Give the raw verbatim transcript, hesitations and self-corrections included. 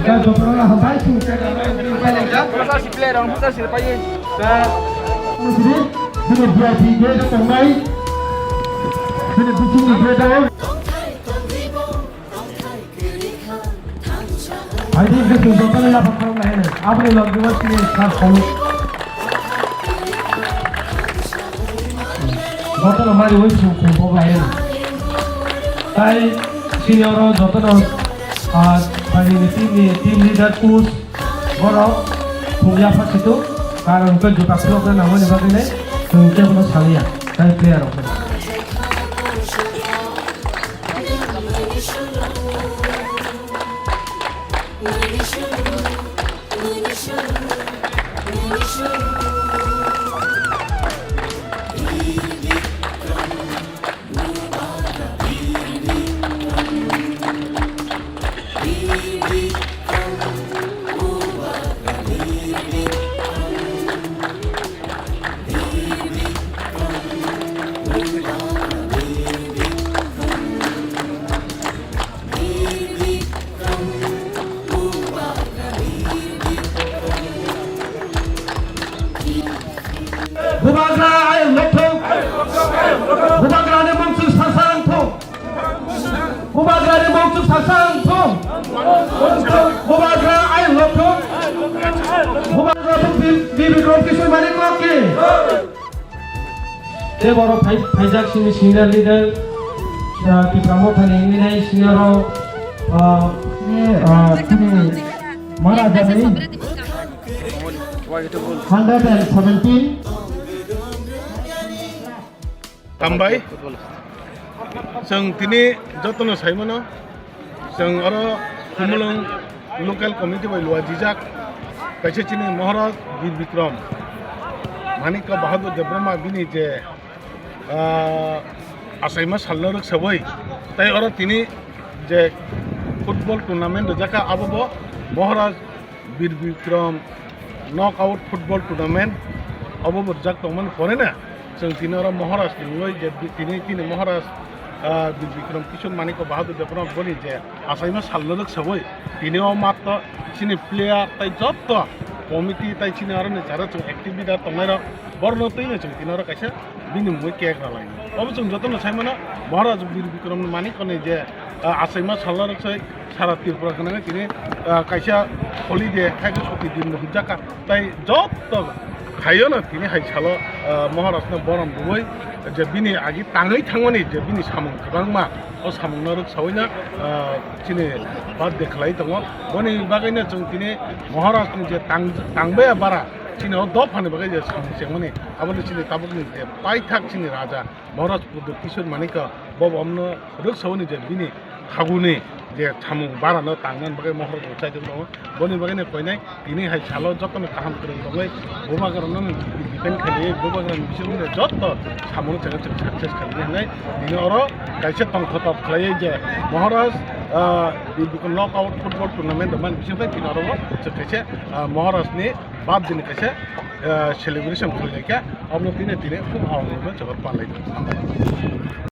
Da jotono hambai sung khe da. Player ang buta sir pai. Da musri bini V I P gate tongnai. Bini bisingni gate o. Hai di, di, di, jotono yapha khorok lai heno. Aboni log diwa sini sar khorok. Jotono mari oi sung khum pok lai heno. Tai sini oro jotono, ah, bari ni team ni team leader coach borok khum yapha situ. Karon ke juta khulok na nangmani bagwi le, chwng kebono saliya. Tai player rok. Bubagra ayang lokthung. Bubagrani mungsu sasa wngthung. Bubagrani mungsu sasa wngthung. Bubagra ayang lokthung. Bubagra Bi-, Bibikrom Kishore Manik ki. Tei borok phai-, phaijak sini senior leader, ah, Tipra Mothani wngwi nai senior rok, ah, ah, chini Maharaja ni hundred and seventeen. Hambai. Chwng tini jotono sai mano. Chwng oro Khumulwng local committee bai luajijak kaisa chini Maharaj Bir Bikram Manikya Bahadur Debbarma bini je, ah, achaima salno rwksawi tai oro tini je football tournament rwjakha abo bo Maharaj Bir Bikram knockout football tournament obo bo rwjak tongmani pore na chwng tini oro Maharaj ni wngwi je bi-, tini, tini Maharaj, ah, Bir Bikram Kishore Manikya Bahadur Debbarma boni je achaima salno rwksawi tini o matto chini player tai jotto committee tai chini oro ni jara chwng active leader tongnai rok borno twi no chwng tini oro kaisa bini mui cake rwlainai. Obo chwng jotono sai mano Maharaj Bir Bikram Manikya ni je, ah, achaima salno rwksai sara Tripura gwnangwi tini, ah, kaisa holiday hai khe chuti din bo hwnjakha. Tai jotto khaiyano tini hai salo, ah, Maharaj no borom rwwi je bini agi tangwi thangmani je bini samung kwbangma o samung no rwksawi no, ah, chini birthday khlai tongo. Boni bagwi no chwng tini Maharaj ni je tang-, tangbaya bara chini o dophani bagwi je samung chengmani abo no chini tabuk ni je paithak chini raja Maharaj Pradyut Kishore Manikya bo omno rwksawi ni je bini haguni je samung barano tangna bagwi Maharaj rok chai tongo. Boni bagwi no koinai tini hai salo jotono kaham kwrwng tongwi bubagrano defend khainai, bubagrani bisingtwi jotto samung chengwi chwng success khainai hinwi tini oro kaisa tongthotok khlaiwi je Maharaj, ah, knockout football tournament rwmani bisingtwi tini oro chwng kaisa, ah, Maharajni birthday ni kaisa, ah, celebration khlailaikha, omo tini tini khub hamjakmano chwng palai.